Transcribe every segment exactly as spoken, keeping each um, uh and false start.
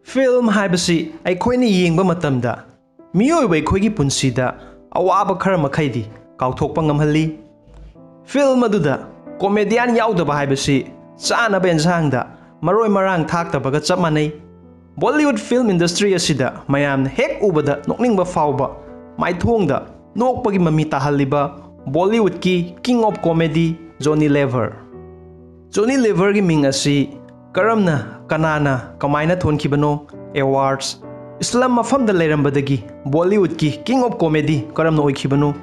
Film ꯍꯥꯏꯕꯁꯤ ꯑꯩꯈꯣꯏꯅ ꯌꯦꯡꯕ ꯃꯇꯝꯗ ꯃꯤꯑꯣꯏꯕ ꯑꯩꯈꯣꯏꯒꯤ ꯄꯨꯟꯁꯤꯗ ꯑꯋꯥꯕ ꯈꯔ ꯃꯈꯩꯗꯤ ꯀꯥꯎꯊꯣꯛꯄ ꯉꯝꯍꯜꯂꯤ꯫ ꯐꯤꯜꯝ ꯑꯗꯨꯗ ꯀꯣꯃꯦꯗꯤꯌꯥꯟ ꯌꯥꯎꯗꯕ ꯍꯥꯏꯕꯁꯤ ꯆꯥꯅꯕ ꯑꯦꯟꯁꯥꯡꯗ ꯃꯔꯣꯏ ꯃꯔꯥꯡ ꯊꯥꯛꯇꯕꯒ ꯆꯞ ꯃꯥꯟꯅꯩ꯫ ꯕꯣꯂꯤꯋꯨꯗ ꯐꯤꯜꯝ ꯏꯟꯗꯁꯇ꯭ꯔꯤ ꯑꯁꯤꯗ ꯃꯌꯥꯝꯅ ꯍꯦꯛ ꯎꯕꯗ ꯅꯣꯛꯅꯤꯡꯕ ꯐꯥꯎꯕ ꯃꯥꯏꯊꯣꯡꯗ ꯅꯣꯛꯄꯒꯤ ꯃꯃꯤ ꯇꯥꯍꯜꯂꯤꯕ ꯕꯣꯂꯤꯋꯨꯗꯀꯤ ꯀꯤꯡ ꯑꯣꯐ ꯀꯣꯃꯦꯗꯤ ꯖꯣꯅꯤ ꯂꯦꯚꯔ꯫ ꯖꯣꯅꯤ ꯂꯦꯚꯔꯒꯤ ꯃꯤꯡ ꯑꯁꯤ ꯀꯔꯝꯅ, ꯀꯅꯥꯅ, ꯀꯃꯥꯏꯅ ꯊꯣꯟꯈꯤꯕꯅꯣ? ꯑꯦꯋꯥꯔꯗꯁ, ꯏꯁꯂꯝ ꯃꯐꯝꯗ ꯂꯩꯔꯝꯕꯗꯒꯤ ꯕꯣꯂꯤꯋꯨꯗꯀꯤ ꯀꯤꯡ ꯑꯣꯐ ꯀꯣꯃꯦꯗꯤ ꯀꯔꯝꯅ ꯑꯣꯏꯈꯤꯕꯅꯣ?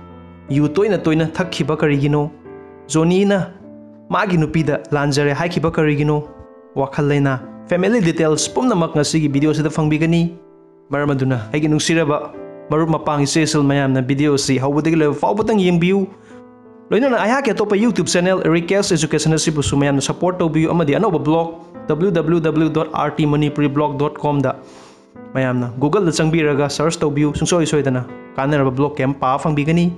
ꯌꯨ ꯇꯣꯏꯅ ꯇꯣꯏꯅ ꯊꯛꯈꯤꯕ ꯀꯔꯤꯒꯤꯅꯣ? ꯖꯣꯅꯤꯅ ꯃꯥꯒꯤ ꯅꯨꯄꯤꯗ ꯂꯥꯟꯖꯔꯦ ꯍꯥꯏꯈꯤꯕ ꯀꯔꯤꯒꯤꯅꯣ? ꯋꯥꯈꯜ ꯂꯩꯅꯥ, ꯐꯦꯃꯤꯂꯤ ꯗꯤꯇꯦꯜꯁ ꯄꯨꯝꯅꯃꯛ ꯉꯁꯤꯒꯤ ꯚꯤꯗꯤꯑꯣꯁꯤꯗ ꯐꯪꯕꯤꯒꯅꯤ꯫ ꯃꯔꯝ ꯑꯗꯨꯅ ꯑꯩꯒꯤ ꯅꯨꯡꯁꯤꯔꯕ ꯃꯔꯨꯞ ꯃꯄꯥꯡ ꯏꯆꯦ ꯏꯆꯜ ꯃꯌꯥꯝꯅ ꯚꯤꯗꯤꯑꯣ ꯑꯁꯤ ꯍꯧꯕꯗꯒꯤ ꯂꯣꯏꯕ ꯐꯥꯎꯕꯇꯪ ꯌꯦꯡꯕꯤꯌꯨ꯫ ꯂꯣꯏꯅꯅ ꯑꯩꯍꯥꯛꯀꯤ ꯑꯇꯣꯞꯄ YouTube channel Rikesh Education ꯑꯁꯤꯕꯨꯁꯨ ꯃꯌꯥꯝꯅ ꯁꯄꯣꯔꯠ ꯇꯧꯕꯤꯌꯨ ꯑꯃꯗꯤ ꯑꯅꯧꯕ blog W W W dot R T Manipuri blog dot com ꯗ ꯃꯌꯥꯝꯅ Google ꯗ ꯆꯪꯕꯤꯔꯒ ꯁꯔꯆ ꯇꯧꯕꯤꯌꯨ꯫ ꯁꯨꯡꯁꯣꯏ ꯁꯣꯏꯗꯅ ꯀꯥꯟꯅꯔꯕ ꯕ꯭ꯂꯣꯒ ꯀꯌꯥ ꯑꯃ ꯄꯥꯕ ꯐꯪꯕꯤꯒꯅꯤ꯫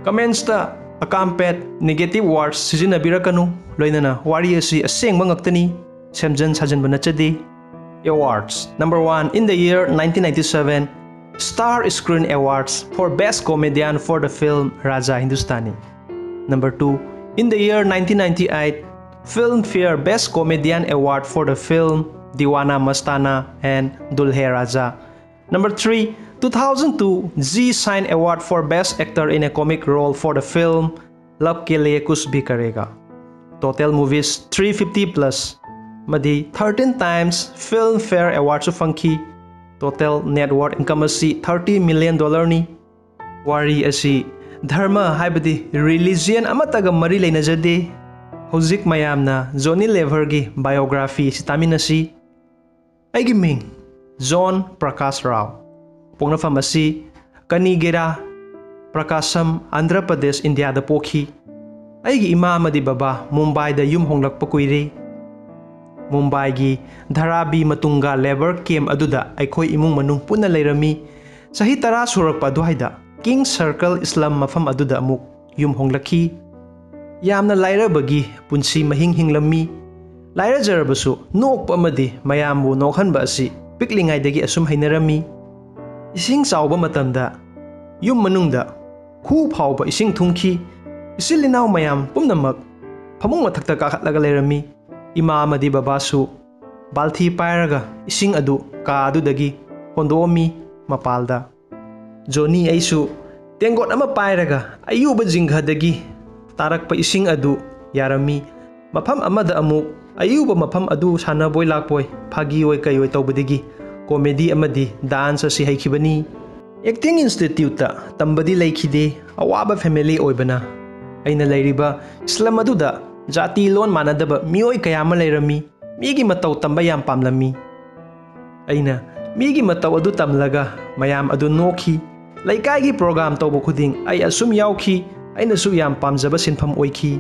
ꯀꯃꯦꯟꯠꯁꯇ ꯑꯀꯥꯝꯄꯦꯠ, ꯅꯦꯒꯦꯇꯤꯚ ꯋꯥꯔꯗꯁ ꯁꯤꯖꯤꯟꯅꯕꯤꯔꯛꯀꯅꯨ꯫ ꯂꯣꯏꯅꯅ ꯋꯥꯔꯤ ꯑꯁꯤ ꯑꯁꯦꯡꯕ ꯉꯥꯛꯇꯅꯤ, ꯁꯦꯝꯖꯤꯟ ꯁꯥꯖꯤꯟꯕ ꯅꯠꯆꯗꯦ꯫ Awards. Number one, in the year nineteen ninety-seven, Star Screen Awards for Best Comedian for the film Raja Hindustani. Number two, in the year nineteen ninety-eight, Filmfare Best Comedian Award for the film Deewana Mastana and Dulhe Raja. Number three, two thousand two Zee Cine Award for Best Actor in a Comic Role for the film Love Ke Liye Kuch Bhi Karega. Total movies three fifty plus ꯑꯃꯗꯤ thirteen times Filmfare Awardꯁꯨ ꯐꯪꯈꯤ꯫ Total net worth income ꯑꯁꯤ thirty million dollarꯅꯤ꯫ ꯋꯥꯔꯤ ꯑꯁꯤ ꯙꯔꯃ ꯍꯥꯏꯕꯗꯤ religion ꯑꯃꯠꯇꯒ ꯃꯔꯤ ꯂꯩꯅꯖꯗꯦ꯫ ꯍꯧꯖꯤꯛ ꯃꯌꯥꯝꯅ ꯖꯣꯅꯤ ꯂꯦꯚꯔꯒꯤ biography ꯑꯁꯤ ꯇꯥꯃꯤꯟꯅꯁꯤ꯫ ꯑꯩꯒꯤ ꯃꯤꯡ ꯖꯣꯟ ꯄ꯭ꯔꯀꯥꯁ ꯔꯥꯎ꯫ ꯄꯣꯛꯅꯐꯝ ꯑꯁꯤ ꯀꯅꯤꯒꯦꯔꯥ, ꯄ꯭ꯔꯀꯥꯁꯝ, ꯑꯟꯙ꯭ꯔ ꯄ꯭ꯔꯗꯦꯁ, ꯏꯟꯗꯤꯌꯥꯗ ꯄꯣꯛꯈꯤ꯫ ꯑꯩꯒꯤ ꯏꯃꯥ ꯑꯃꯗꯤ ꯕꯕꯥ ꯃꯨꯝꯕꯥꯏꯗ ꯌꯨꯝ ꯍꯣꯡꯂꯛꯄ ꯀꯨꯏꯔꯦ꯫ ꯃꯨꯝꯕꯥꯏꯒꯤ ꯙꯔꯥꯕꯤ ꯃꯇꯨꯡꯒ ꯂꯦꯕꯔ ꯀꯦꯝꯞ ꯑꯗꯨꯗ ꯑꯩꯈꯣꯏ ꯏꯃꯨꯡ ꯃꯅꯨꯡ ꯄꯨꯟꯅ ꯂꯩꯔꯝꯃꯤ꯫ ꯆꯍꯤ ꯇꯔꯥ ꯁꯨꯔꯛꯄ ꯑꯗꯨꯋꯥꯏꯗ ꯀꯤꯡ ꯁꯔꯀꯜ ꯏꯁꯂꯝ ꯃꯐꯝ ꯑꯗꯨꯗ ꯑꯃꯨꯛ ꯌꯨꯝ ꯍꯣꯡꯂꯛꯈꯤ꯫ ꯌꯥꯝꯅ ꯂꯥꯏꯔꯕꯒꯤ ꯄꯨꯟꯁꯤ ꯃꯍꯤꯡ ꯍꯤꯡꯂꯝꯃꯤ꯫ ꯂꯥꯏꯔꯖꯔꯕꯁꯨ ꯅꯣꯛꯄ ꯑꯃꯗꯤ ꯃꯌꯥꯝꯕꯨ ꯅꯣꯛꯍꯟꯕ ꯑꯁꯤ ꯄꯤꯛꯂꯤꯉꯩꯗꯒꯤ ꯑꯁꯨꯝ ꯍꯩꯅꯔꯝꯃꯤ꯫ ꯏꯁꯤꯡ ꯆꯥꯎꯕ ꯃꯇꯝꯗ ꯌꯨꯝ ꯃꯅꯨꯡꯗ ꯈꯨ ꯐꯥꯎꯕ ꯏꯁꯤꯡ ꯊꯨꯝꯈꯤ꯫ ꯏꯆꯤꯜ ꯏꯅꯥꯎ ꯃꯌꯥꯝ ꯄꯨꯝꯅꯃꯛ ꯐꯃꯨꯡ ꯃꯊꯛꯇ ꯀꯥꯈꯠꯂꯒ ꯂꯩꯔꯝꯃꯤ꯫ ꯏꯃꯥ ꯑꯃꯗꯤ ꯕꯕꯥꯁꯨ ꯕꯥꯜꯊꯤ ꯄꯥꯏꯔꯒ ꯏꯁꯤꯡ ꯑꯗꯨ ꯀꯥ ꯑꯗꯨꯗꯒꯤ ꯍꯣꯟꯗꯣꯛꯑꯝꯃꯤ꯫ ꯃꯄꯥꯜꯗ ꯖꯣꯅꯤ ꯑꯩꯁꯨ ꯇꯦꯡꯀꯣꯠ ꯑꯃ ꯄꯥꯏꯔꯒ ꯑꯌꯨꯕ ꯖꯤꯡꯒꯗꯒꯤ ꯇꯥꯔꯛꯄ ꯏꯁꯤꯡ ꯑꯗꯨ ꯌꯥꯔꯝꯃꯤ꯫ ꯃꯐꯝ ꯑꯃꯗ ꯑꯃꯨꯛ ꯑꯌꯨꯕ ꯃꯐꯝ ꯑꯗꯨ ꯁꯥꯟꯅꯕꯣꯏ ꯂꯥꯛꯄꯣꯏ, ꯐꯥꯒꯤ ꯑꯣꯏ ꯀꯩ ꯑꯣꯏ ꯇꯧꯕꯗꯒꯤ ꯀꯣꯃꯦꯗꯤ ꯑꯃꯗꯤ ꯗꯥꯟꯁ ꯑꯁꯤ ꯍꯩꯈꯤꯕꯅꯤ꯫ ꯑꯦꯛꯇꯤꯡ ꯏꯟꯁꯇꯤꯇ꯭ꯌꯨꯠꯇ ꯇꯝꯕꯗꯤ ꯂꯩꯈꯤꯗꯦ꯫ ꯑꯋꯥꯕ ꯐꯦꯃꯤꯂꯤ ꯑꯣꯏꯕꯅ ꯑꯩꯅ ꯂꯩꯔꯤꯕ ꯁ꯭ꯂꯝ ꯑꯗꯨꯗ ꯖꯥꯇꯤ ꯂꯣꯟ ꯃꯥꯟꯅꯗꯕ ꯃꯤꯑꯣꯏ ꯀꯌꯥ ꯑꯃ ꯂꯩꯔꯝꯃꯤ꯫ ꯃꯤꯒꯤ ꯃꯇꯧ ꯇꯝꯕ ꯌꯥꯝ ꯄꯥꯝꯂꯝꯃꯤ꯫ ꯑꯩꯅ ꯃꯤꯒꯤ ꯃꯇꯧ ꯑꯗꯨ ꯇꯝꯂꯒ ꯃꯌꯥꯝ ꯑꯗꯨ ꯅꯣꯛꯈꯤ꯫ ꯂꯩꯀꯥꯏꯒꯤ ꯄ꯭ꯔꯣꯒ꯭ꯔꯥꯝ ꯇꯧꯕ ꯈꯨꯗꯤꯡ ꯑꯩ ꯑꯁꯨꯝ ꯌꯥꯎꯈꯤ꯫ ꯑꯩꯅꯁꯨ ꯌꯥꯝ ꯄꯥꯝꯖꯕ ꯁꯤꯟꯐꯝ ꯑꯣꯏꯈꯤ꯫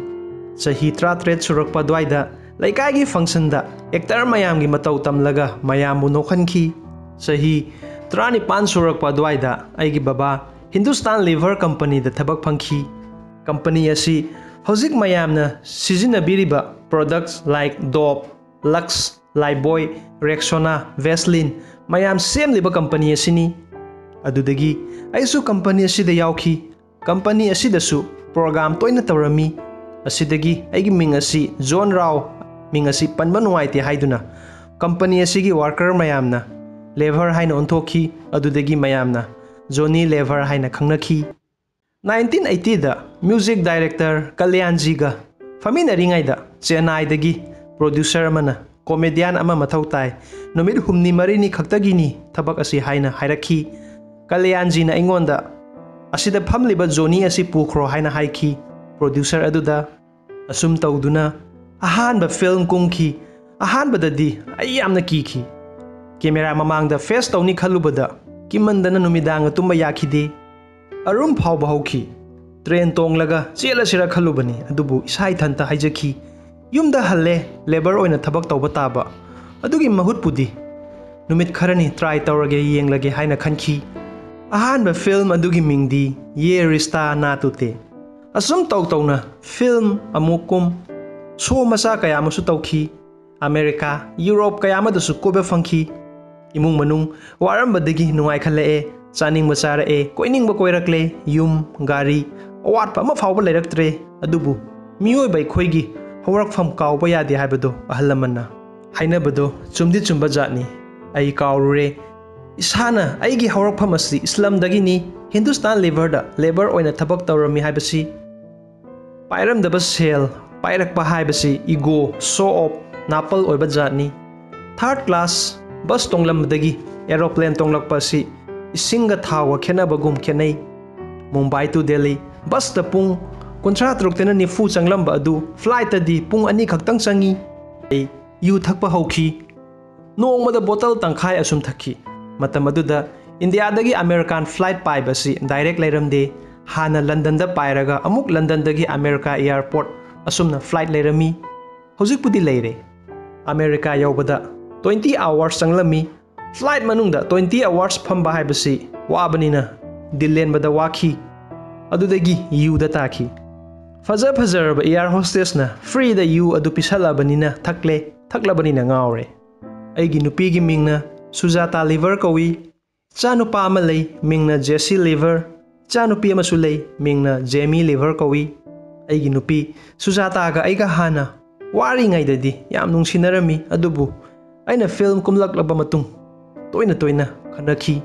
ꯆꯍꯤ ꯇꯔꯥꯇꯔꯦꯠ ꯁꯨꯔꯛꯄ ꯑꯗꯨꯋꯥꯏꯗ ꯂꯩꯀꯥꯏꯒꯤ ꯐꯪꯁꯟꯗ ꯑꯦꯛꯇꯔ ꯃꯌꯥꯝꯒꯤ ꯃꯇꯧ ꯇꯝꯂꯒ ꯃꯌꯥꯝꯕꯨ ꯅꯣꯛꯍꯟꯈꯤ꯫ ꯆꯍꯤ ꯇꯔꯥꯅꯤꯄꯥꯟ ꯁꯨꯔꯛꯄ ꯑꯗꯨꯋꯥꯏꯗ ꯑꯩꯒꯤ ꯕꯕꯥ ꯍꯤꯟꯗꯨꯁꯇꯥꯟ ꯂꯤꯚꯔ ꯀꯝꯄꯅꯤꯗ ꯊꯕꯛ ꯐꯪꯈꯤ꯫ ꯀꯝꯄꯅꯤ ꯑꯁꯤ ꯍꯧꯖꯤꯛ ꯃꯌꯥꯝꯅ ꯁꯤꯖꯤꯟꯅꯕꯤꯔꯤꯕ ꯄ꯭ꯔꯣꯗꯛꯁ ꯂꯥꯏꯛ ꯗꯣꯞ, ꯂꯛꯁ, ꯂꯥꯏꯕꯣꯏ, ꯔꯦꯛꯁꯣꯅꯥ, ꯚꯦꯁꯂꯤꯟ ꯃꯌꯥꯝ ꯁꯦꯝꯂꯤꯕ ꯀꯝꯄꯅꯤ ꯑꯁꯤꯅꯤ꯫ ꯑꯗꯨꯗꯒꯤ ꯑꯩꯁꯨ ꯀꯝꯄꯅꯤ ꯑꯁꯤꯗ ꯌꯥꯎꯈꯤ꯫ ꯀꯝꯄꯅꯤ ꯑꯁꯤꯗꯁꯨ ꯄ꯭ꯔꯣꯒ꯭ꯔꯥꯝ ꯇꯣꯏꯅ ꯇꯧꯔꯝꯃꯤ꯫ ꯑꯁꯤꯗꯒꯤ ꯑꯩꯒꯤ ꯃꯤꯡ ꯑꯁꯤ ꯖꯣꯟ ꯔꯥꯎ, ꯃꯤꯡ ꯑꯁꯤ ꯄꯟꯕ ꯅꯨꯡꯉꯥꯏꯇꯦ ꯍꯥꯏꯗꯨꯅ ꯀꯝꯄꯅꯤ ꯑꯁꯤꯒꯤ ꯋꯥꯔꯀꯔ ꯃꯌꯥꯝꯅ ꯂꯦꯚꯔ ꯍꯥꯏꯅ ꯑꯣꯟꯊꯣꯛꯈꯤ꯫ ꯑꯗꯨꯗꯒꯤ ꯃꯌꯥꯝꯅ ꯖꯣꯅꯤ ꯂꯦꯚꯔ ꯍꯥꯏꯅ ꯈꯪꯅꯈꯤ꯫ ꯅꯥꯏꯟꯇꯤꯟ ꯑꯩꯠꯇꯤꯗ ꯃ꯭ꯌꯨꯖꯤꯛ ꯗꯥꯏꯔꯦꯛꯇꯔ ꯀꯂꯌꯥꯟꯖꯤꯒ ꯐꯝꯃꯤꯟꯅꯔꯤꯉꯩꯗ ꯆꯦꯟꯅꯥꯏꯗꯒꯤ ꯄ꯭ꯔꯣꯗ꯭ꯌꯨꯁꯔ ꯑꯃꯅ ꯀꯣꯃꯦꯗꯤꯌꯥꯟ ꯑꯃ ꯃꯊꯧ ꯇꯥꯏ, ꯅꯨꯃꯤꯠ ꯍꯨꯝꯅꯤ ꯃꯔꯤꯅꯤ ꯈꯛꯇꯒꯤꯅꯤ ꯊꯕꯛ ꯑꯁꯤ ꯍꯥꯏꯅ ꯍꯥꯏꯔꯛꯈꯤ꯫ ꯀꯂꯌꯥꯟꯖꯤꯅ ꯑꯩꯉꯣꯟꯗ ꯑꯁꯤꯗ ꯐꯝꯂꯤꯕ ꯖꯣꯅꯤ ꯑꯁꯤ ꯄꯨꯈ꯭ꯔꯣ ꯍꯥꯏꯅ ꯍꯥꯏꯈꯤ꯫ ꯄ꯭ꯔꯣꯗ꯭ꯌꯨꯁꯔ ꯑꯗꯨꯗ ꯑꯁꯨꯝ ꯇꯧꯗꯨꯅ ꯑꯍꯥꯟꯕ ꯐꯤꯜꯝ ꯀꯨꯝꯈꯤ꯫ ꯑꯍꯥꯟꯕꯗꯗꯤ ꯑꯩ ꯌꯥꯝꯅ ꯀꯤꯈꯤ꯫ ꯀꯦꯃꯦꯔꯥ ꯃꯃꯥꯡꯗ ꯐꯦꯁ ꯇꯧꯅꯤ ꯈꯜꯂꯨꯕꯗ ꯀꯤꯃꯟꯗꯅ ꯅꯨꯃꯤꯗꯥꯡꯒ ꯇꯨꯝꯕ ꯌꯥꯈꯤꯗꯦ꯫ ꯑꯔꯨꯝ ꯐꯥꯎꯕ ꯍꯧꯈꯤ꯫ ꯇ꯭ꯔꯦꯟ ꯇꯣꯡꯂꯒ ꯆꯦꯜꯂꯁꯤꯔ ꯈꯜꯂꯨꯕꯅꯤ, ꯑꯗꯨꯕꯨ ꯏꯁꯥ ꯏꯊꯟꯇ ꯍꯥꯏꯖꯈꯤ, "ꯌꯨꯝꯗ ꯍꯜꯂꯦ, ꯂꯦꯕꯔ ꯑꯣꯏꯅ ꯊꯕꯛ ꯇꯧꯕ ꯇꯥꯕ꯫ ꯑꯗꯨꯒꯤ ꯃꯍꯨꯠꯄꯨꯗꯤ ꯅꯨꯃꯤꯠ ꯈꯔꯅꯤ ꯇ꯭ꯔꯥꯏ ꯇꯧꯔꯒꯦ, ꯌꯦꯡꯂꯒꯦ" ꯍꯥꯏꯅ ꯈꯟꯈꯤ꯫ ꯑꯍꯥꯟꯕ ꯐꯤꯜꯝ ꯑꯗꯨꯒꯤ ꯃꯤꯡꯗꯤ ꯌꯦ ꯔꯤꯁꯇꯥ ꯅꯥ ꯇꯨꯇꯦ꯫ ꯑꯁꯨꯝ ꯇꯧ ꯇꯧꯅ ꯐꯤꯜꯝ ꯑꯃꯨꯛ ꯀꯨꯝ, ꯁꯣ ꯃꯆꯥ ꯀꯌꯥ ꯑꯃꯁꯨ ꯇꯧꯈꯤ꯫ ꯑꯃꯦꯔꯤꯀꯥ, ꯌꯨꯔꯣꯞ ꯀꯌꯥ ꯑꯃꯗꯁꯨ ꯀꯣꯏꯕ ꯐꯪꯈꯤ꯫ ꯏꯃꯨꯡ ꯃꯅꯨꯡ ꯋꯥꯔꯝꯕꯗꯒꯤ ꯅꯨꯡꯉꯥꯏꯈꯠꯂꯛꯑꯦ꯫ ꯆꯥꯅꯤꯡꯕ ꯆꯥꯔꯛꯑꯦ, ꯀꯣꯏꯅꯤꯡꯕ ꯀꯣꯏꯔꯛꯂꯦ꯫ ꯌꯨꯝ, ꯒꯥꯔꯤ, ꯑꯋꯥꯠꯄ ꯑꯃ ꯐꯥꯎꯕ ꯂꯩꯔꯛꯇ꯭ꯔꯦ꯫ ꯑꯗꯨꯕꯨ ꯃꯤꯑꯣꯏꯕ ꯑꯩꯈꯣꯏꯒꯤ ꯍꯧꯔꯛꯐꯝ ꯀꯥꯎꯕ ꯌꯥꯗꯦ ꯍꯥꯏꯕꯗꯣ ꯑꯍꯜ ꯂꯃꯟꯅ ꯍꯥꯏꯅꯕꯗꯣ ꯆꯨꯝꯗꯤ ꯆꯨꯝꯕ ꯖꯥꯠꯅꯤ꯫ ꯑꯩ ꯀꯥꯎꯔꯨꯔꯦ꯫ ꯏꯁꯥꯅ ꯑꯩꯒꯤ ꯍꯧꯔꯛꯐꯝ ꯑꯁꯤ ꯏꯁꯂꯝꯗꯒꯤꯅꯤ꯫ ꯍꯤꯟꯗꯨꯁꯇꯥꯟ ꯂꯤꯚꯔꯗ ꯂꯦꯕꯔ ꯑꯣꯏꯅ ꯊꯕꯛ ꯇꯧꯔꯝꯃꯤ ꯍꯥꯏꯕꯁꯤ꯫ ꯄꯥꯏꯔꯝꯗꯕ ꯁꯦꯜ ꯄꯥꯏꯔꯛꯄ ꯍꯥꯏꯕꯁꯤ ꯏꯒꯣ, ꯁꯣ ꯑꯣꯐ, ꯅꯥꯄꯜ ꯑꯣꯏꯕ ꯖꯥꯠꯅꯤ꯫ ꯊꯥꯔꯠ ꯀ꯭ꯂꯥꯁ ꯕꯁ ꯇꯣꯡꯂꯝꯕꯗꯒꯤ ꯑꯦꯔꯣꯄ꯭ꯂꯦꯟ ꯇꯣꯡꯂꯛꯄ ꯑꯁꯤ ꯏꯁꯤꯡꯒ ꯊꯥꯎꯒ ꯈꯦꯠꯅꯕꯒꯨꯝ ꯈꯦꯠꯅꯩ꯫ ꯃꯨꯝꯕꯥꯏ to ꯗꯦꯜꯂꯤ ꯕꯁꯇ ꯄꯨꯡ ꯀꯨꯟꯊ꯭ꯔꯥ ꯇꯔꯨꯛꯇꯩꯅ ꯅꯤꯐꯨ ꯆꯪꯂꯝꯕ ꯑꯗꯨ ꯐ꯭ꯂꯥꯏꯠꯇꯗꯤ ꯄꯨꯡ ꯑꯅꯤ ꯈꯛꯇꯪ ꯆꯪꯉꯤ꯫ ꯑꯩ ꯌꯨ ꯊꯛꯄ ꯍꯧꯈꯤ꯫ ꯅꯣꯡꯃꯗ ꯕꯣꯇꯜ ꯇꯪꯈꯥꯏ ꯑꯁꯨꯝ ꯊꯛꯈꯤ꯫ ꯃꯇꯝ ꯑꯗꯨꯗ ꯏꯟꯗꯤꯌꯥꯗꯒꯤ ꯑꯃꯦꯔꯤꯀꯥꯟ ꯐ꯭ꯂꯥꯏꯠ ꯄꯥꯏꯕ ꯑꯁꯤ ꯗꯥꯏꯔꯦꯛ ꯂꯩꯔꯝꯗꯦ꯫ ꯍꯥꯟꯅ ꯂꯟꯗꯟꯗ ꯄꯥꯏꯔꯒ ꯑꯃꯨꯛ ꯂꯟꯗꯟꯗꯒꯤ ꯑꯃꯦꯔꯤꯀꯥ ꯑꯦꯌꯥꯔꯄꯣꯔꯠ ꯑꯁꯨꯝꯅ ꯐ꯭ꯂꯥꯏꯠ ꯂꯩꯔꯝꯃꯤ꯫ ꯍꯧꯖꯤꯛꯄꯨꯗꯤ ꯂꯩꯔꯦ꯫ ꯑꯃꯦꯔꯤꯀꯥ ꯌꯧꯕꯗ ꯇ꯭ꯋꯦꯟꯇꯤ ꯑꯋꯥꯔꯁ ꯆꯪꯂꯝꯃꯤ꯫ ꯐ꯭ꯂꯥꯏꯠ ꯃꯅꯨꯡꯗ ꯇ꯭ꯋꯦꯟꯇꯤ ꯑꯋꯥꯔꯁ ꯐꯝꯕ ꯍꯥꯏꯕꯁꯤ ꯋꯥꯕꯅꯤꯅ ꯗꯤꯜ ꯂꯦꯟꯕꯗ ꯋꯥꯈꯤ꯫ ꯑꯗꯨꯗꯒꯤ ꯌꯨꯗ ꯇꯥꯈꯤ꯫ ꯐꯖ ꯐꯖꯔꯕ ꯑꯦꯌꯥꯔ ꯍꯣꯁꯇꯦꯁꯅ ꯐ꯭ꯔꯤꯗ ꯌꯨ ꯑꯗꯨ ꯄꯤꯁꯜꯂꯕꯅꯤꯅ ꯊꯛꯂꯦ, ꯊꯛꯂꯕꯅꯤꯅ ꯉꯥꯎꯔꯦ꯫ ꯑꯩꯒꯤ ꯅꯨꯄꯤꯒꯤ ꯃꯤꯡꯅ ꯁꯨꯖꯥꯇꯥ ꯂꯤꯚꯔ ꯀꯧꯏ꯫ ꯏꯆꯥꯅꯨꯄꯥ ꯑꯃ ꯂꯩ, ꯃꯤꯡꯅ ꯖꯦꯁꯤ ꯂꯤꯚꯔ꯫ ꯏꯆꯥꯅꯨꯄꯤ ꯑꯃꯁꯨ ꯂꯩ, ꯃꯤꯡꯅ ꯖꯦꯃꯤ ꯂꯤꯚꯔ ꯀꯧꯏ꯫ ꯑꯩꯒꯤ ꯅꯨꯄꯤ ꯁꯨꯖꯥꯇꯥꯒ ꯑꯩꯒ ꯍꯥꯟꯅ ꯋꯥꯔꯤꯉꯩꯗꯗꯤ ꯌꯥꯝ ꯅꯨꯡꯁꯤꯅꯔꯝꯃꯤ, ꯑꯗꯨꯕꯨ ꯑꯩꯅ ꯐꯤꯜꯝ ꯀꯨꯝꯂꯛꯂꯕ ꯃꯇꯨꯡ ꯇꯣꯏꯅ ꯇꯣꯏꯅ ꯈꯠꯅꯈꯤ꯫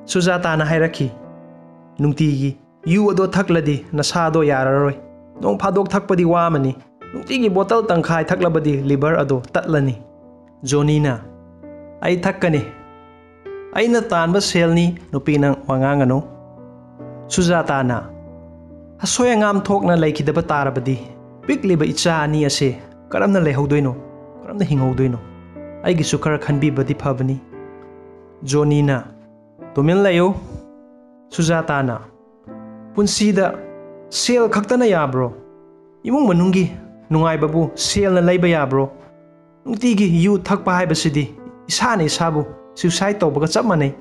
ꯁꯨꯖꯥꯇꯥꯅ ꯍꯥꯏꯔꯛꯈꯤ, "ꯅꯨꯡꯇꯤꯒꯤ ꯌꯨ ꯑꯗꯣ ꯊꯛꯂꯗꯤ ꯅꯁꯥꯗꯣ ꯌꯥꯔꯔꯣꯏ꯫ ꯅꯣꯡ ꯐꯥꯗꯣꯛ ꯊꯛꯄꯗꯤ ꯋꯥ ꯑꯃꯅꯤ꯫ ꯅꯨꯡꯇꯤꯒꯤ ꯕꯣꯇꯜ ꯇꯪꯈꯥꯏ ꯊꯛꯂꯕꯗꯤ ꯂꯤꯚꯔ ꯑꯗꯣ ꯇꯠꯂꯅꯤ꯫" ꯖꯣꯅꯤꯅ, "ꯑꯩ ꯊꯛꯀꯅꯤ꯫ ꯑꯩꯅ ꯇꯥꯟꯕ ꯁꯦꯜꯅꯤ, ꯅꯨꯄꯤ ꯅꯪ ꯋꯥ ꯉꯥꯡꯒꯅꯨ꯫" ꯁꯨꯖꯥꯇꯥꯅ, "ꯑꯁꯣꯏ ꯑꯉꯥꯝ ꯊꯣꯛꯅ ꯂꯩꯈꯤꯗꯕ ꯇꯥꯔꯕꯗꯤ ꯄꯤꯛꯂꯤꯕ ꯏꯆꯥ ꯑꯅꯤ ꯑꯁꯦ ꯀꯔꯝꯅ ꯂꯩꯍꯧꯗꯣꯏꯅꯣ? ꯀꯔꯝꯅ ꯍꯤꯡꯍꯧꯗꯣꯏꯅꯣ? ꯑꯩꯒꯤꯁꯨ ꯈꯔ ꯈꯟꯕꯤꯕꯗꯤ ꯐꯕꯅꯤ꯫" ꯖꯣꯅꯤꯅ, "ꯇꯨꯃꯤꯟ ꯂꯩꯌꯨ꯫" ꯁꯨꯖꯥꯇꯥꯅ, "ꯄꯨꯟꯁꯤꯗ ꯁꯦꯜ ꯈꯛꯇꯅ ꯌꯥꯕ꯭ꯔꯣ? ꯏꯃꯨꯡ ꯃꯅꯨꯡꯒꯤ ꯅꯨꯡꯉꯥꯏꯕꯕꯨ ꯁꯦꯜꯅ ꯂꯩꯕ ꯌꯥꯕ꯭ꯔꯣ? ꯅꯨꯡꯇꯤꯒꯤ ꯌꯨ ꯊꯛꯄ ꯍꯥꯏꯕꯁꯤꯗꯤ ꯏꯁꯥꯅ ꯏꯁꯥꯕꯨ ꯁ꯭ꯌꯨꯁꯥꯏꯗ ꯇꯧꯕꯒ ꯆꯞ ꯃꯥꯟꯅꯩ꯫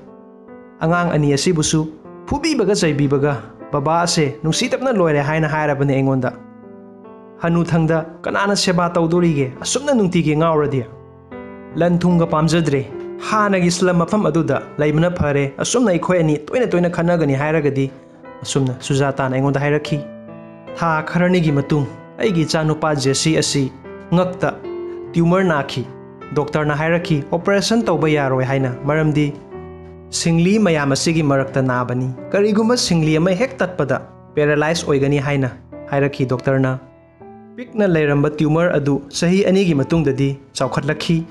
ꯑꯉꯥꯡ ꯑꯅꯤ ꯑꯁꯤꯕꯨꯁꯨ ꯐꯨꯕꯤꯕꯒ ꯆꯩꯕꯤꯕꯒ "ꯕꯕꯥ ꯑꯁꯦ ꯅꯨꯡꯁꯤꯗꯕꯅ ꯂꯣꯏꯔꯦ" ꯍꯥꯏꯅ ꯍꯥꯏꯔꯕꯅꯦ ꯑꯩꯉꯣꯟꯗ꯫ "ꯍꯅꯨꯊꯪꯗ ꯀꯅꯥꯅ ꯁꯦꯕꯥ ꯇꯧꯗꯣꯔꯤꯒꯦ ꯑꯁꯨꯝꯅ ꯅꯨꯡꯇꯤꯒꯤ ꯉꯥꯎꯔꯗꯤ? ꯂꯟ ꯊꯨꯝꯒ ꯄꯥꯝꯖꯗ꯭ꯔꯦ, ꯍꯥꯟꯅꯒꯤ slum ꯃꯐꯝ ꯑꯗꯨꯗ ꯂꯩꯕꯅ ꯐꯔꯦ, ꯑꯁꯨꯝꯅ ꯑꯩꯈꯣꯏ ꯑꯅꯤ ꯇꯣꯏꯅ ꯇꯣꯏꯅ ꯈꯠꯅꯒꯅꯤ" ꯍꯥꯏꯔꯒꯗꯤ, ꯑꯁꯨꯝꯅ ꯁꯨꯖꯥꯇꯥꯅ ꯑꯩꯉꯣꯟꯗ ꯍꯥꯏꯔꯛꯈꯤ꯫ ꯊꯥ ꯈꯔꯅꯤꯒꯤ ꯃꯇꯨꯡ ꯑꯩꯒꯤ ꯏꯆꯥꯅꯨꯄꯥ ꯖꯦꯁꯤ ꯑꯁꯤ ꯉꯛꯇ tumor ꯅꯥꯈꯤ꯫ ꯗꯣꯛꯇꯔꯅ ꯍꯥꯏꯔꯛꯈꯤ, "operation ꯇꯧꯕ ꯌꯥꯔꯣꯏ" ꯍꯥꯏꯅ, ꯃꯔꯝꯗꯤ ꯁꯤꯡꯂꯤ ꯃꯌꯥꯝ ꯑꯁꯤꯒꯤ ꯃꯔꯛꯇ ꯅꯥꯕꯅꯤ꯫ ꯀꯔꯤꯒꯨꯝꯕ ꯁꯤꯡꯂꯤ ꯑꯃ ꯍꯦꯛ ꯇꯠꯄꯗ paralyze ꯑꯣꯏꯒꯅꯤ ꯍꯥꯏꯅ ꯍꯥꯏꯔꯛꯈꯤ ꯗꯣꯛꯇꯔꯅ꯫ ꯄꯤꯛꯅ ꯂꯩꯔꯝꯕ tumor ꯑꯗꯨ ꯆꯍꯤ ꯑꯅꯤꯒꯤ ꯃꯇꯨꯡꯗꯗꯤ ꯆꯥꯎꯈꯠꯂꯛꯈꯤ꯫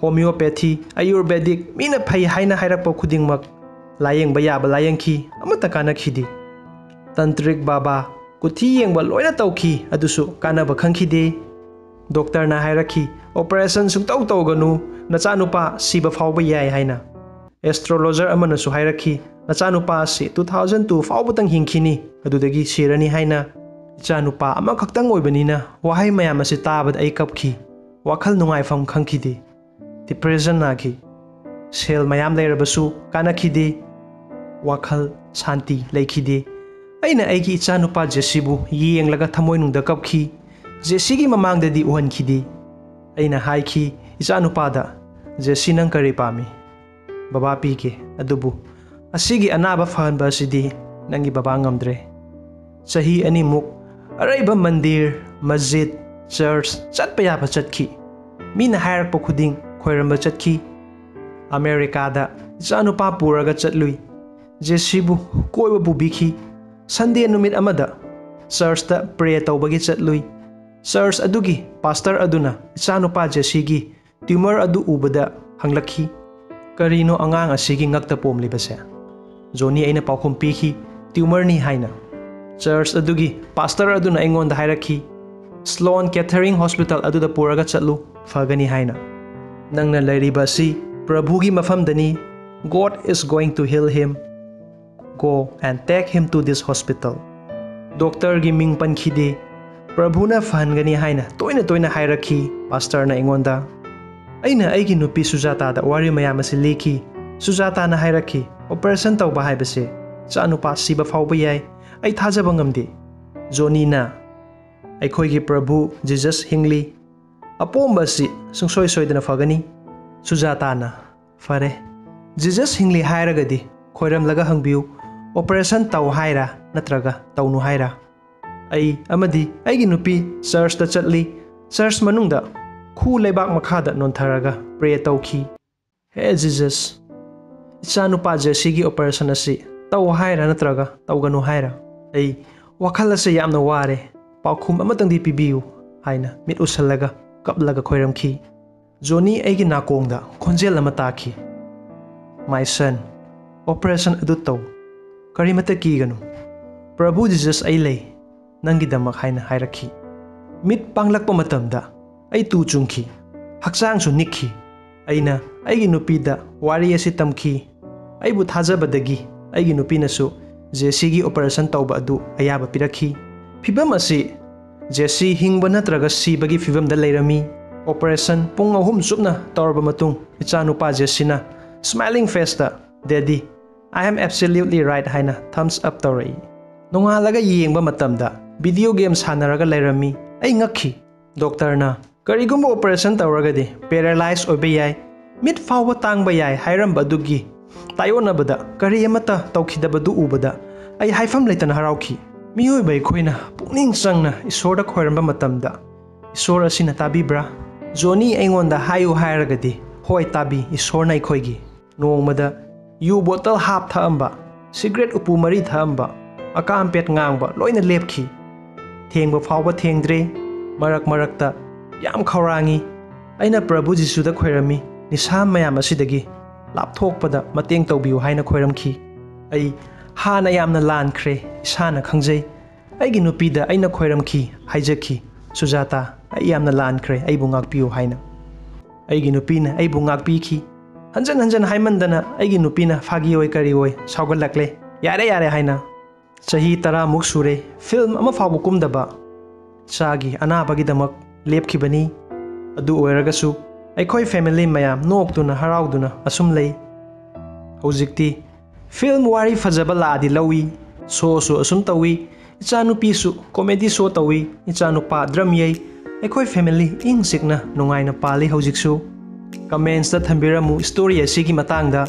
Homeopathy, Ayurvedic, ꯃꯤꯅ ꯐꯩ ꯍꯥꯏꯅ ꯍꯥꯏꯔꯛꯄ ꯈꯨꯗꯤꯡꯃꯛ ꯂꯥꯌꯦꯡꯕ ꯌꯥꯕ ꯂꯥꯌꯦꯡꯈꯤ, ꯑꯃꯠꯇ ꯀꯥꯟꯅꯈꯤꯗꯦ꯫ Tantric ꯕꯥꯕꯥ, ꯀꯨꯊꯤ ꯌꯦꯡꯕ ꯂꯣꯏꯅ ꯇꯧꯈꯤ, ꯑꯗꯨꯁꯨ ꯀꯥꯟꯅꯕ ꯈꯪꯈꯤꯗꯦ꯫ ꯗꯣꯛꯇꯔꯅ ꯍꯥꯏꯔꯛꯈꯤ, "operation ꯁꯨꯡꯇꯧ ꯇꯧꯒꯅꯨ, ꯅꯆꯥꯅꯨꯄꯥ ꯁꯤꯕ ꯐꯥꯎꯕ ꯌꯥꯏ" ꯍꯥꯏꯅ꯫ Astrologer ꯑꯃꯅꯁꯨ ꯍꯥꯏꯔꯛꯈꯤ, "ꯅꯆꯥꯅꯨꯄꯥ ꯑꯁꯤ two thousand two ꯐꯥꯎꯕꯇꯪ ꯍꯤꯡꯈꯤꯅꯤ, ꯑꯗꯨꯗꯒꯤ ꯁꯤꯔꯅꯤ" ꯍꯥꯏꯅ꯫ ꯏꯆꯥꯅꯨꯄꯥ ꯑꯃꯈꯛꯇꯪ ꯑꯣꯏꯕꯅꯤꯅ ꯋꯥꯍꯩ ꯃꯌꯥꯝ ꯑꯁꯤ ꯇꯥꯕꯗ ꯑꯩ ꯀꯞꯈꯤ꯫ ꯋꯥꯈꯜ ꯅꯨꯡꯉꯥꯏꯐꯝ ꯈꯪꯈꯤꯗꯦ꯫ Depression ꯅꯥꯈꯤ꯫ ꯁꯦꯜ ꯃꯌꯥꯝ ꯂꯩꯔꯕꯁꯨ ꯀꯥꯟꯅꯈꯤꯗꯦ꯫ ꯋꯥꯈꯜ ꯁꯥꯟꯇꯤ ꯂꯩꯈꯤꯗꯦ꯫ ꯑꯩꯅ ꯑꯩꯒꯤ ꯏꯆꯥꯅꯨꯄꯥ ꯖꯦꯁꯤꯕꯨ ꯌꯦꯡꯂꯒ ꯊꯃꯣꯏꯅꯨꯡꯗ ꯀꯞꯈꯤ꯫ ꯖꯦꯁꯤꯒꯤ ꯃꯃꯥꯡꯗꯗꯤ ꯎꯍꯟꯈꯤꯗꯦ꯫ ꯑꯩꯅ ꯍꯥꯏꯈꯤ ꯏꯆꯥꯅꯨꯄꯥꯗ, "ꯖꯦꯁꯤ, ꯅꯪ ꯀꯔꯤ ꯄꯥꯝꯃꯤ? ꯕꯕꯥ ꯄꯤꯒꯦ, ꯑꯗꯨꯕꯨ ꯑꯁꯤꯒꯤ ꯑꯅꯥꯕ ꯐꯍꯟꯕ ꯑꯁꯤꯗꯤ ꯅꯪꯒꯤ ꯕꯕꯥ ꯉꯝꯗ꯭ꯔꯦ"꯫ ꯆꯍꯤ ꯑꯅꯤꯃꯨꯛ ꯑꯔꯩꯕ ꯃꯟꯗꯤꯔ, ꯃꯁꯖꯤꯗ, church ꯆꯠꯄ ꯌꯥꯕ ꯆꯠꯈꯤ꯫ ꯃꯤꯅ ꯍꯥꯏꯔꯛꯄ ꯈꯨꯗꯤꯡ ꯈꯣꯏꯔꯝꯕ ꯆꯠꯈꯤ꯫ ꯑꯃꯦꯔꯤꯀꯥꯗ ꯏꯆꯥꯅꯨꯄꯥ ꯄꯨꯔꯒ ꯆꯠꯂꯨꯏ꯫ ꯖꯦꯁꯤꯕꯨ ꯀꯣꯏꯕ ꯄꯨꯕꯤꯈꯤ꯫ Sunday ꯅꯨꯃꯤꯠ ꯑꯃꯗ churchꯇ pray ꯇꯧꯕꯒꯤ ꯆꯠꯂꯨꯏ꯫ Church ꯑꯗꯨꯒꯤ pastor ꯑꯗꯨꯅ ꯏꯆꯥꯅꯨꯄꯥ ꯖꯦꯁꯤꯒꯤ tumor ꯑꯗꯨ ꯎꯕꯗ ꯍꯪꯂꯛꯈꯤ, "ꯀꯔꯤꯅꯣ ꯑꯉꯥꯡ ꯑꯁꯤꯒꯤ ꯉꯛꯇ ꯄꯣꯝꯂꯤꯕꯁꯦ?" ꯖꯣꯅꯤ ꯑꯩꯅ ꯄꯥꯎꯈꯨꯝ ꯄꯤꯈꯤ, "Tumorꯅꯤ" ꯍꯥꯏꯅ꯫ Church ꯑꯗꯨꯒꯤ pastor ꯑꯗꯨꯅ ꯑꯩꯉꯣꯟꯗ ꯍꯥꯏꯔꯛꯈꯤ, "Sloan Kettering Hospital ꯑꯗꯨꯗ ꯄꯨꯔꯒ ꯆꯠꯂꯨ, ꯐꯒꯅꯤ" ꯍꯥꯏꯅ꯫ "ꯅꯪꯅ ꯂꯩꯔꯤꯕ ꯑꯁꯤ ꯄ꯭ꯔꯚꯨꯒꯤ ꯃꯐꯝꯗꯅꯤ꯫ God is going to heal him꯫ Go and take him to this hospital." ꯗꯣꯛꯇꯔꯒꯤ ꯃꯤꯡ ꯄꯟꯈꯤꯗꯦ꯫ "ꯄ꯭ꯔꯚꯨꯅ ꯐꯍꯟꯒꯅꯤ" ꯍꯥꯏꯅ ꯇꯣꯏꯅ ꯇꯣꯏꯅ ꯍꯥꯏꯔꯛꯈꯤ pastorꯅ ꯑꯩꯉꯣꯟꯗ꯫ ꯑꯩꯅ ꯑꯩꯒꯤ ꯅꯨꯄꯤ ꯁꯨꯖꯥꯇꯥꯗ ꯋꯥꯔꯤ ꯃꯌꯥꯝ ꯑꯁꯤ ꯂꯤꯈꯤ꯫ ꯁꯨꯖꯥꯇꯥꯅ ꯍꯥꯏꯔꯛꯈꯤ, "Operation ꯇꯧꯕ ꯍꯥꯏꯕꯁꯦ ꯏꯆꯥꯅꯨꯄꯥ ꯁꯤꯕ ꯐꯥꯎꯕ ꯌꯥꯏ꯫ ꯑꯩ ꯊꯥꯖꯕ ꯉꯝꯗꯦ꯫ ꯖꯣꯅꯤꯅ, "ꯑꯩꯈꯣꯏꯒꯤ ꯄ꯭ꯔꯚꯨ ꯖꯤꯖꯁ ꯍꯤꯡꯂꯤ꯫ ꯑꯄꯣꯝꯕ ꯑꯁꯤ ꯁꯨꯡꯁꯣꯏ ꯁꯣꯏꯗꯅ ꯐꯒꯅꯤ꯫ ꯁꯨꯖꯥꯇꯥꯅ, "ꯐꯔꯦ, ꯖꯤꯖꯁ ꯍꯤꯡꯂꯤ ꯍꯥꯏꯔꯒꯗꯤ ꯈꯣꯏꯔꯝꯂꯒ ꯍꯪꯕꯤꯌꯨ, ꯑꯣꯄꯔꯦꯁꯟ ꯇꯧ ꯍꯥꯏꯔꯥ ꯅꯠꯇ꯭ꯔꯒ ꯇꯧꯅꯨ ꯍꯥꯏꯔꯥ?" ꯑꯩ ꯑꯃꯗꯤ ꯑꯩꯒꯤ ꯅꯨꯄꯤ ꯆꯔꯆꯇ ꯆꯠꯂꯤ꯫ ꯆꯔꯆ ꯃꯅꯨꯡꯗ ꯈꯨ ꯂꯩꯕꯥꯛ ꯃꯈꯥꯗ ꯅꯣꯟꯊꯔꯒ ꯄ꯭ꯔꯦ ꯇꯧꯈꯤ꯫ "ꯍꯦ ꯖꯤꯖꯁ, ꯏꯆꯥꯅꯨꯄꯥ ꯖꯦꯁꯤꯒꯤ ꯑꯣꯄꯔꯦꯁꯟ ꯑꯁꯤ ꯇꯧ ꯍꯥꯏꯔꯥ ꯅꯠꯇ꯭ꯔꯒ ꯇꯧꯒꯅꯨ ꯍꯥꯏꯔꯥ? ꯑꯩ ꯋꯥꯈꯜ ꯑꯁꯤ ꯌꯥꯝꯅ ꯋꯥꯔꯦ꯫ ꯄꯥꯎꯈꯨꯝ ꯑꯃꯇꯪꯗꯤ ꯄꯤꯕꯤꯌꯨ" ꯍꯥꯏꯅ ꯃꯤꯠ ꯎꯁꯜꯂꯒ ꯀꯞꯂꯒ ꯈꯣꯏꯔꯝꯈꯤ꯫ ꯖꯣꯅꯤ ꯑꯩꯒꯤ ꯅꯥꯀꯣꯡꯗ ꯈꯣꯟꯖꯦꯜ ꯑꯃ ꯇꯥꯈꯤ, "My son, ꯑꯣꯄꯔꯦꯁꯟ ꯑꯗꯨ ꯇꯧ꯫ ꯀꯔꯤꯃꯠꯇ ꯀꯤꯒꯅꯨ꯫ ꯄ꯭ꯔꯚꯨ ꯖꯤꯖꯁ ꯑꯩ ꯂꯩ ꯅꯪꯒꯤꯗꯃꯛ" ꯍꯥꯏꯅ ꯍꯥꯏꯔꯛꯈꯤ꯫ ꯃꯤꯠ ꯄꯥꯡꯂꯛꯄ ꯃꯇꯝꯗ ꯑꯩ ꯇꯨ ꯆꯨꯡꯈꯤ, ꯍꯛꯆꯥꯡꯁꯨ ꯅꯤꯛꯈꯤ꯫ ꯑꯩꯅ ꯑꯩꯒꯤ ꯅꯨꯄꯤꯗ ꯋꯥꯔꯤ ꯑꯁꯤ ꯇꯝꯈꯤ꯫ ꯑꯩꯕꯨ ꯊꯥꯖꯕꯗꯒꯤ ꯑꯩꯒꯤ ꯅꯨꯄꯤꯅꯁꯨ ꯖꯦꯁꯤꯒꯤ ꯑꯣꯄꯔꯦꯁꯟ ꯇꯧꯕ ꯑꯗꯨ ꯑꯌꯥꯕ ꯄꯤꯔꯛꯈꯤ꯫ ꯐꯤꯚꯝ ꯑꯁꯤ ꯖꯦꯁꯤ ꯍꯤꯡꯕ ꯅꯠꯇ꯭ꯔꯒ ꯁꯤꯕꯒꯤ ꯐꯤꯚꯝꯗ ꯂꯩꯔꯝꯃꯤ꯫ ꯑꯣꯄꯔꯦꯁꯟ ꯄꯨꯡ ꯑꯍꯨꯝ ꯆꯨꯞꯅ ꯇꯧꯔꯕ ꯃꯇꯨꯡ, ꯏꯆꯥꯅꯨꯄꯥ ꯖꯦꯁꯤꯅ ꯁ꯭ꯃꯥꯏꯂꯤꯡ ꯐꯦꯁꯇ, "Daddy, I am absolutely right" ꯍꯥꯏꯅ ꯊꯝꯁ ꯑꯞ ꯇꯧꯔꯛꯏ꯫ ꯅꯣꯡꯉꯥꯜꯂꯒ ꯌꯦꯡꯕ ꯃꯇꯝꯗ ꯚꯤꯗꯤꯑꯣ ꯒꯦꯝ ꯁꯥꯟꯅꯔꯒ ꯂꯩꯔꯝꯃꯤ꯫ ꯑꯩ ꯉꯛꯈꯤ꯫ ꯗꯣꯛꯇꯔꯅ, "ꯀꯔꯤꯒꯨꯝꯕ ꯑꯣꯄꯔꯦꯁꯟ ꯇꯧꯔꯒꯗꯤ ꯄꯦꯔꯥꯂꯥꯏꯁ ꯑꯣꯏꯕ ꯌꯥꯏ, ꯃꯤꯠ ꯐꯥꯎꯕ ꯇꯥꯡꯕ ꯌꯥꯏ" ꯍꯥꯏꯔꯝꯕ ꯑꯗꯨꯒꯤ ꯇꯥꯏꯑꯣꯟꯅꯕꯗ ꯀꯔꯤ ꯑꯃꯠꯇ ꯇꯧꯈꯤꯗꯕꯗꯨ ꯎꯕꯗ ꯑꯩ ꯍꯥꯏꯐꯝ ꯂꯩꯇꯅ ꯍꯔꯥꯎꯈꯤ꯫ ꯃꯤꯑꯣꯏꯕ ꯑꯩꯈꯣꯏꯅ ꯄꯨꯛꯅꯤꯡ ꯆꯪꯅ ꯏꯁꯣꯔꯗ ꯈꯣꯏꯔꯝꯕ ꯃꯇꯝꯗ ꯏꯁꯣꯔ ꯑꯁꯤꯅ ꯇꯥꯕꯤꯕ꯭ꯔꯥ? ꯖꯣꯅꯤ ꯑꯩꯉꯣꯟꯗ ꯍꯥꯏꯌꯨ ꯍꯥꯏꯔꯒꯗꯤ ꯍꯣꯏ ꯇꯥꯕꯤ, ꯏꯁꯣꯔꯅ ꯑꯩꯈꯣꯏꯒꯤ꯫ ꯅꯣꯡꯃꯗ ꯌꯨ ꯕꯣꯇꯜ ꯍꯥꯞ ꯊꯛꯑꯝꯕ, ꯁꯤꯒꯔꯦꯠ ꯎꯄꯨ ꯃꯔꯤ ꯊꯛꯑꯝꯕ, ꯑꯀꯥꯝ ꯄꯦꯠ ꯉꯥꯡꯕ ꯂꯣꯏꯅ ꯂꯦꯞꯈꯤ꯫ ꯊꯦꯡꯕ ꯐꯥꯎꯕ ꯊꯦꯡꯗ꯭ꯔꯦ꯫ ꯃꯔꯛ ꯃꯔꯛꯇ ꯌꯥꯝ ꯈꯧꯔꯥꯡꯉꯤ꯫ ꯑꯩꯅ ꯄ꯭ꯔꯚꯨ ꯖꯤꯁꯨꯗ ꯈꯣꯏꯔꯝꯃꯤ, ꯅꯤꯁꯥ ꯃꯌꯥꯝ ꯑꯁꯤꯗꯒꯤ ꯂꯥꯞꯊꯣꯛꯄꯗ ꯃꯇꯦꯡ ꯇꯧꯕꯤꯌꯨ ꯍꯥꯏꯅ ꯈꯣꯏꯔꯝꯈꯤ꯫ ꯑꯩ ꯍꯥꯟꯅ ꯌꯥꯝꯅ ꯂꯥꯟꯈ꯭ꯔꯦ, ꯏꯁꯥꯅ ꯈꯪꯖꯩ꯫ ꯑꯩꯒꯤ ꯅꯨꯄꯤꯗ ꯑꯩꯅ ꯈꯣꯏꯔꯝꯈꯤ, ꯍꯥꯏꯖꯈꯤ, "ꯁꯨꯖꯥꯇꯥ, ꯑꯩ ꯌꯥꯝꯅ ꯂꯥꯟꯈ꯭ꯔꯦ, ꯑꯩꯕꯨ ꯉꯥꯛꯄꯤꯌꯨ" ꯍꯥꯏꯅ꯫ ꯑꯩꯒꯤ ꯅꯨꯄꯤꯅ ꯑꯩꯕꯨ ꯉꯥꯛꯄꯤꯈꯤ꯫ ꯍꯟꯖꯟ ꯍꯟꯖꯟ ꯍꯥꯏꯃꯟꯗꯅ ꯑꯩꯒꯤ ꯅꯨꯄꯤꯅ ꯐꯥꯒꯤ ꯑꯣꯏ ꯀꯔꯤ ꯑꯣꯏ ꯁꯥꯎꯒꯠꯂꯛꯂꯦ꯫ "ꯌꯥꯔꯦ, ꯌꯥꯔꯦ" ꯍꯥꯏꯅ꯫ ꯆꯍꯤ ꯇꯔꯥꯃꯨꯛ ꯁꯨꯔꯦ, ꯐꯤꯜꯝ ꯑꯃ ꯐꯥꯎꯕ ꯀꯨꯝꯗꯕ꯫ ꯏꯆꯥꯒꯤ ꯑꯅꯥꯕꯒꯤꯗꯃꯛ ꯂꯦꯞꯈꯤꯕꯅꯤ꯫ ꯑꯗꯨ ꯑꯣꯏꯔꯒꯁꯨ ꯑꯩꯈꯣꯏ ꯐꯦꯃꯤꯂꯤ ꯃꯌꯥꯝ ꯅꯣꯛꯇꯨꯅ ꯍꯔꯥꯎꯗꯨꯅ ꯑꯁꯨꯝ ꯂꯩ꯫ ꯍꯧꯖꯤꯛꯇꯤ ꯐꯤꯜꯝ ꯋꯥꯔꯤ ꯐꯖꯕ ꯂꯥꯛꯑꯗꯤ ꯂꯧꯏ, ꯁꯣꯁꯨ ꯑꯁꯨꯝ ꯇꯧꯏ, ꯏꯆꯥꯅꯨꯄꯤꯁꯨ ꯀꯣꯃꯦꯗꯤ ꯁꯣ ꯇꯧꯏ, ꯏꯆꯥꯅꯨꯄꯥ ꯗ꯭ꯔꯝ ꯌꯩ, ꯑꯩꯈꯣꯏ ꯐꯦꯃꯤꯂꯤ ꯏꯪ ꯆꯤꯛꯅ ꯅꯨꯡꯉꯥꯏꯅ ꯄꯥꯜꯂꯤ ꯍꯧꯖꯤꯛꯁꯨ꯫ ꯀꯃꯦꯟꯁꯇ ꯊꯝꯕꯤꯔꯝꯃꯨ ꯁ꯭ꯇꯣꯔꯤ ꯑꯁꯤꯒꯤ ꯃꯇꯥꯡꯗ꯫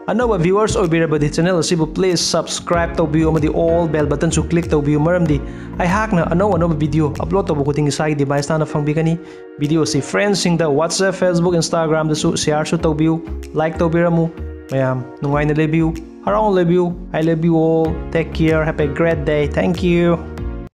ꯑꯅꯧꯕ ꯚ꯭ꯌꯨꯋꯔꯁ ꯑꯣꯏꯕꯤꯔꯕꯗꯤ ꯆꯦꯅꯦꯜ ꯑꯁꯤꯕꯨ ꯄ꯭ꯂꯤꯖ ꯁꯕꯁꯀ꯭ꯔꯥꯏꯕ ꯇꯧꯕꯤꯌꯨ ꯑꯃꯗꯤ ꯑꯣꯜ ꯕꯦꯜ ꯕꯇꯟꯁꯨ ꯀ꯭ꯂꯤꯛ ꯇꯧꯕꯤꯌꯨ, ꯃꯔꯝꯗꯤ ꯑꯩꯍꯥꯛꯅ ꯑꯅꯧ ꯑꯅꯧꯕ ꯚꯤꯗꯤꯑꯣ ꯑꯞꯂꯣꯗ ꯇꯧꯕ ꯈꯨꯗꯤꯡꯒꯤ ꯏꯁꯥꯒꯤ ꯗꯤꯚꯥꯏꯁꯇ ꯍꯥꯟꯅ ꯐꯪꯕꯤꯒꯅꯤ꯫ ꯚꯤꯗꯤꯑꯣ ꯑꯁꯤ ꯐ꯭ꯔꯦꯟꯁꯤꯡꯗ WhatsApp, Facebook, Instagram-ꯗꯁꯨ ꯁꯤꯌꯥꯔꯁꯨ ꯇꯧꯕꯤꯌꯨ, ꯂꯥꯏꯛ ꯇꯧꯕꯤꯔꯝꯃꯨ꯫ ꯃꯌꯥꯝ ꯅꯨꯡꯉꯥꯏꯅ ꯂꯩꯕꯤꯌꯨ, ꯍꯔꯥꯎꯅ ꯂꯩꯕꯤꯌꯨ꯫ I love you all. Take care. Have a great day. Thank you.